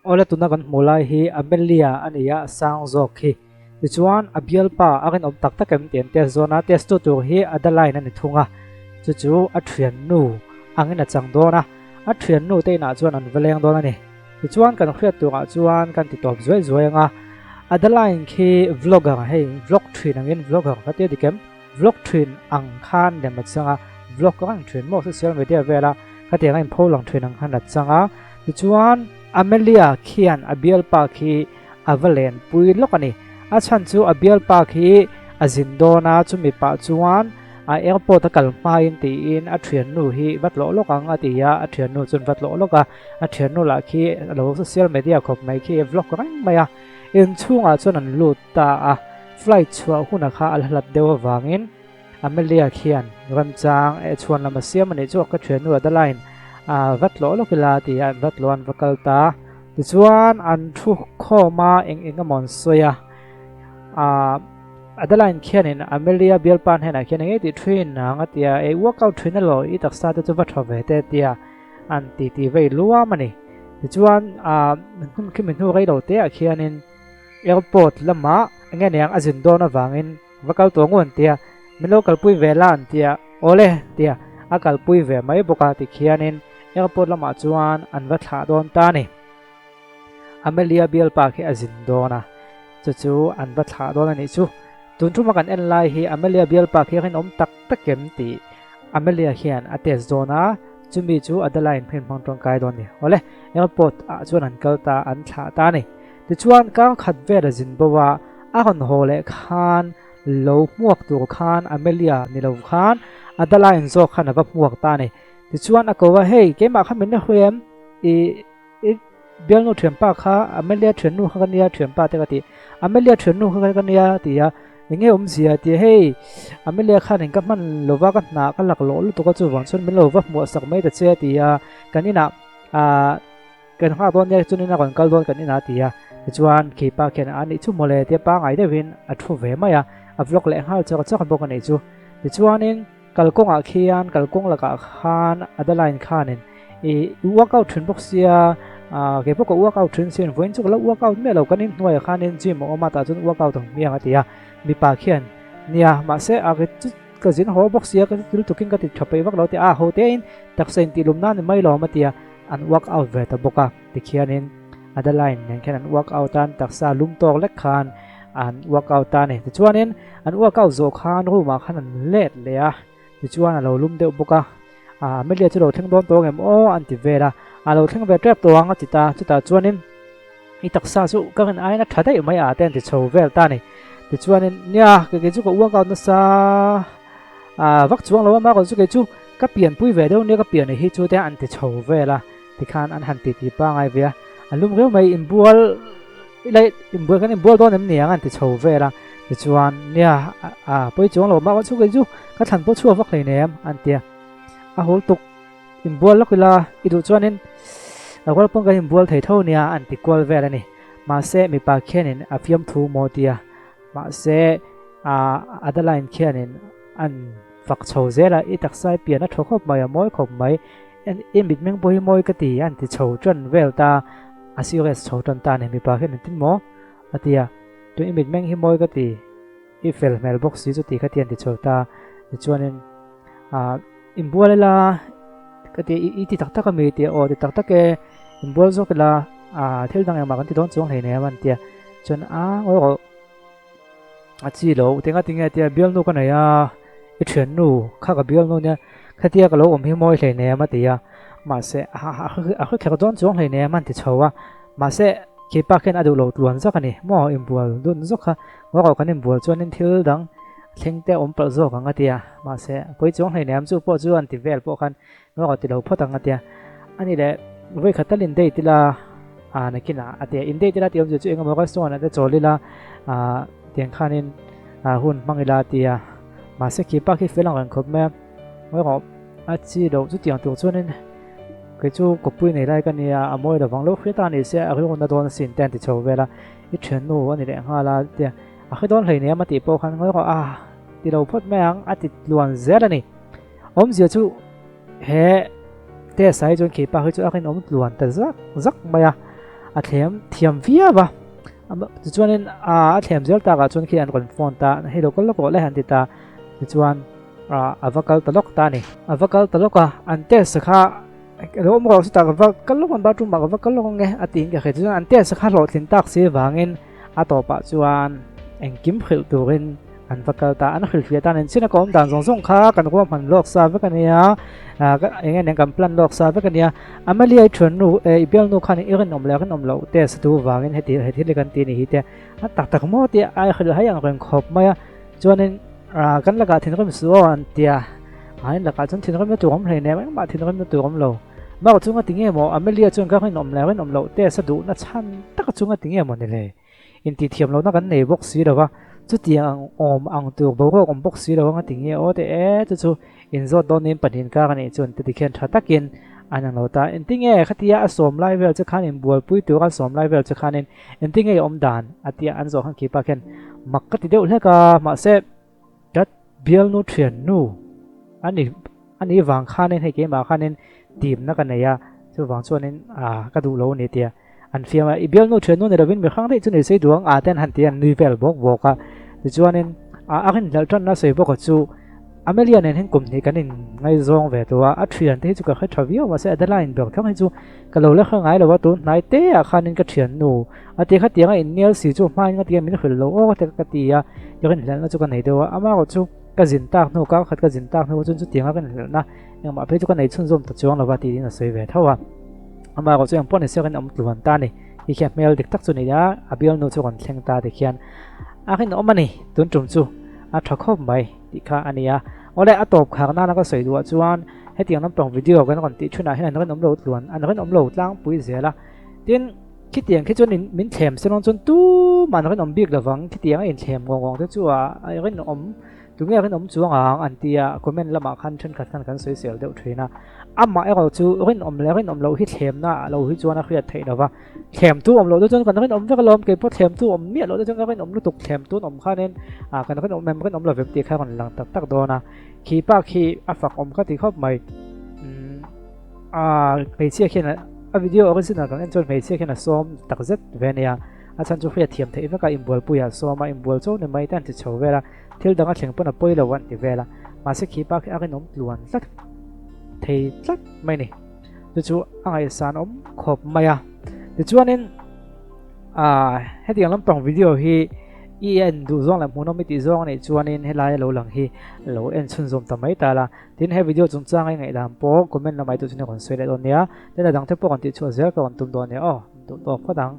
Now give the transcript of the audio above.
Awle tuna kan hmuh lai hi Amelia a ni a, a sang zawk hi. Tichuan a bialpa a rinawm tak tak em tih an test dawn a, test tu tur hi Adeline a ni thung a, chu chu a thiannu angin a chang dawn a, a thiannu te inah chuan an va leng dawn a ni. Tichuan kan hriat turah chuan kan ti tawp zuai zuai ang a, Adeline khi vlogger hei vlog thin angin vlogger ka tia dik em? Vlog thin ang khan lem a chang a, vlog reng thin maw social media vela khatiang a inpho lang thin ang khan a chang a, tichuan Amelia khian a bialpa khi a va len pui lawk a ni. A chhan chu a bialpa khi a zin dawn a, chumi pah chuan a airport a kal hmain tiin a thiannu hi va tlawh lawk ang a ti a, a thiannu chuan va tlawh lawk a, a thiannu lah khi a lo social media khawp mai khi vlog reng mai a, inchhungah chuan an lut ta a, flight chhuah hunah kha a la hlat deuh avangin Amelia khian remchang eh chhuan lam a siam a nih chu ka thiannu Adeline a va tlawh lawk ila ti a an va tlawh an va kal ta. Tichuan an thu khawm a eng eng emaw an sawi a, ah Adeline khianin Amelia bialpa hnenah khian eng nge tih thin ang a ti a, ei workout thin elaw i taksa te chu va tha ve te a ti a, an ti ti vei luam a ni. Tichuan ah hmun khimi hnu rei lo te ah khianin airport lamah eng nge niang a zin dawn avangin Va kal tawh ngun tia min lo kalpui ve la an tia awle tia a kalpui ve mai bawk a tikhianin airport lamah chuan an va thlah dawn ta a ni. Amelia bialpa khi a zin dawn a, chu chu an va thlah dawn a nih chu. Tun thuma kan en lai hi Amelia bialpa khi a rinawm tak tak em tih Amelia hian a test dawn a, chumi chu Adeline hmin hmang tawngkai dawn a ni. Awle airport ah chuan an kal ta an thlah ta a ni. Tichuan kar khat vel a zin bo a, a rawn haw leh khan lo hmuak tur khan Amelia ni lo khan Adeline zawk khan a va hmuak ta a ni. Tichuan a ko a, Hei, keimah kha min la hruai em? I, i bialnu thianpa kha Amelia thiannu kha ka nia, thianpa te ka ti. Amelia thiannu kha ka nia a ti a, Enge awmzia a ti a, Hei, Amelia khan in ka hman lova ka hna ka lak lawh lutuk a, chuvang chuan min lo va hmuah sak mai ta che a ti a, kan inah, ah, Kan nghak dawn nia chunin a rawn kal dawn kan inah a ti a, tichuan khipa khian a nih chu mawle tia pangai deuhin a thu ve mai a, a vlog leh nghal chawk chawk bawk a nih chu. Tichuanin kalkawngah khian kalkawng lakah khan Adeline khanin i workout thin bawk sia, kei pawh ka workout thin sin vawiin chu ka lo workout miah lo kan inhnuaiah khanin gym a awm a tah chuan workout ang hmiang a ti a, mipa khian nia mahse a ka zin haw bawk sia ka thil tukin ka ti tha peih vak lo ti a, ho tein taksa intih lum nan ni mai lo a ti a. An work out ve ta bawk a, tikhianin Adeline nen khian an work out a, an taksa lum tawk lek khan an work out a ni. Tichuanin an work out zawh khan room ah khan an let leh a, tichuan a lo lum deuh bawk a, ah Amelia chu lo thleng dawn tawh ngem aw an ti vel a, a lo thleng ve tep tawh ang a ti ta, chutah chuanin i taksa chu ka rin aiin a tha daih mai a te an ti chho vel ta a ni. Tichuanin nia kei chu ka work out nasa ah vak chuang lo a, mahrawh chu kei chu Ka pianpui ve deuh nia ka pian hi chu te an ti chho vel a tikhan an han titi pangai ve a, a lum riau mai inbual ila inbual kan inbual dawn em niang an ti chho vel a tichuan nia a pawi chuang lo mah chu kei chu ka thlan pawh chhuak vak hlei nem an ti a, a hawl tuk inbual lawk ila i duh chuanin a rual pawn kan inbual thei tho nia an ti kual vel a ni mahse mipa khianin a fiamthu maw tia mahse a Adeline khianin an Fak chho zel a, i taksa i pian a thaw khawp mai, a mawi khawp mai, i mitmeng pawh hi mawi ka ti, a inti chho tan vel ta, a serious chho tan ta a ni, mipa hian engtin maw? a ti a, tun i mitmeng hi mawi ka ti, i fel hmel bawk si chu ti kha ti a inti chho ta, tichuanin ah inbual ila ka ti, i ti tak tak ami? Ti a, aw ti tak tak e, inbual zawk ila ah thil dang engmah kan ti dawn chuang hleinem a an ti a, chuan a ngawi rawh. A chi lo tinga tinge tia bialnu ka nei a i thiannu kha ka bialnu nia khatia ka lo awm hi mawi hlei nem a ti a mahse a hre kher dawn chuang hlei nem a an ti chho a mahse khipa khian a duh lo tluan zawk a ni maw inbual dun zawk kha ngaw kan inbual chuanin thil dang thleng te awm palh zawk ang a ti a mahse pawi chuang hlei nem chu pawh chu an ti vel pawh khan Ngaw ti lo phawt ang a tia. Ani leh vawikhat tal in date ila ah nakinah a tia. In date ila tih awmzia chu engemaw restaurant ah te chawl ila ah tiang khanin ah hun hmang ila a tia. Mahse khi pa khi fel ang reng khawp mai a. Ngaw a chi loh chutiang tur chuanin kei chu kawppui nei lai ka nia a mawi lovang lo hriat a ni se a rilru na dawn asin te an ti chho vel a. I thiannu a ni leh nghal a tia. A hre dawn hleinem a tih pawh khan ngaw ah ti lo phawt mai ang a ti tluan zel a ni. Awmzia chu he test ah hi chuan khipa hi chu a rinawm tluan ta zak zak mai a. A thlem thiam viau a. Tichuanin a thlem zel takah chuan khi an rawn phone ta, hei lo kal lawk rawh le han ti ta. Tichuan a va kal ta lawk ta a ni. A va kal ta lawk a, an test kha lo awm rawh chutah ka va kal lawk ang bathroom ah ka va kal lawk ang e a tiin ka hria. Tichuan an test kha hlawhtlin tak si vangin a tawpah chuan engkim hrilh turin an va kal ta. An hrilhfiah tan in chin a ka awm dan zawng zawng kha kan ruahman lawk sa vek a nia, eng nge nen kan plan lawk sa vek a nia. Amelia i thiannu eh i bialnu khan i rinawm leh rinawm loh test tu vangin heti he thil hi kan ti a ni hi te a tak tak maw tih a hrilh hai ang reng khawp mai a. Chuanin kan lakah thinrim suh aw an tia, a in lakah chuan thinrimna tur awm hleinem engmah thinrimna tur awm lo. Mark chu nga ti nge maw Amelia chuan ka rinawm leh rinawm loh test a duhna chhan taka chu nga ti nge maw ni le? Intihthiam lohna kan nei bawk si lo va, chutiang ang awm ang tur boruak awm bawk si lo anga ti nge aw teh e, chu chu inzawt dawn niin pahnihin kar a nih chuan ti tikhian tha takin an ang lo ta. Engtinge khatia a sawm lai vel che khan inbualpui tura sawm lai vel che khanin engtinge i awm dan a tia an zawh khan khipa khian mak ka ti deuh hlek a, mahse ka bialnu thiannu a ni a nih vang khanin hei keimah khanin timna ka nei a, chuvang chuanin ka duh lo a ni tia. An fiam a, i bialnu thiannu ni lovin mihrang daih chu ni sei duh ang a ten han ti an nui vel bawk bawk a. Tichuanin a rinhlelh tanna sawi bawk a chu Amelia nen hian kum hnih kan in ngaizawng ve tawh a, a thian te hi chu ka hre tha viau mahse Adeline ber thlang hi chu ka lo la hre ngai lo a, tun hnai te ah khanin ka thiannu a ti kha tiang a innial si chu hmain nga tiang min hrilh lo aw te ka ti a, i rinhlelhna chu ka nei deuh a, amaherawh chu ka zin tak hnu kar khat ka zin tak hnu chuan chutiang a rinhlelhna Engmah phei chu ka nei chhunzawm ta chuang lova tiin a sawi ve tho a. Amaherawh chu engpawh ni se rinawm tluan ta a ni. Ti khian hmel dik tak chu ni a, a bialnu chu rawn thleng ta ti khian a rinawm a ni. Tun tum chu a tha khawp mai tih kha a ni a. Awle a tawp khar nana ka sawi duhah chuan hetiang lampang video kan rawn tih thinah hian an rinawm lo tluan an rinawm lo tlangpui zel a. Tin, khitiang khi chuan min thlem se lawng chuan tumah an rinawm bik lovang khitiang a inthlem ngawng ngawng te chu a rinawm Tunge rinawm chuang ang an ti a, comment lamah khan thenkhat khan kan sawisel deuh thin a. Amah erawh chu rinawm leh rinawm loh hi thlemna ah lo hi chuan a hriat theih lo va. Thlemtu awm loh te chuan kan rinawm vek alawm, keipawh thlemtu awm miah loh te chuan ka rinawm lutuk, thlemtu an awm khanin ah kan rinawm em rinawm lo vem tih kha a rawn lang tak tak dawn a. Khi pa khi a fak awm ka ti khawp mai. Umm ah hmeichhia khian a video original kan en chuan hmeichhia khian a sawm takzet ve ania. A chhan chu hriat thiam theih vek a, inbualpuiah a sawm a, inbual cho ni mai te an ti chho vel a. Thil dang a thleng pawn a pawi lo an ti vel a, mahse khi pa khi a rinawm tluan tlat thei tlat mai ni. Chu chu a ngaihsan awm khawp mai a. Tichuanin ah hetiang lampang video hi i en duh zawng leh hmuhnawm i tih zawng a nih chuanin helai a lo lang hi lo en chhunzawm ta mai ta la. Tin he video chungchanga i ngaihdan pawh comment lamah i duh chuan i rawn sawi leh dawn nia. Tin a dangte pawh rawn tihchhuah zel ka rawn tum dawn nia aw. Duh tawk phawt ang.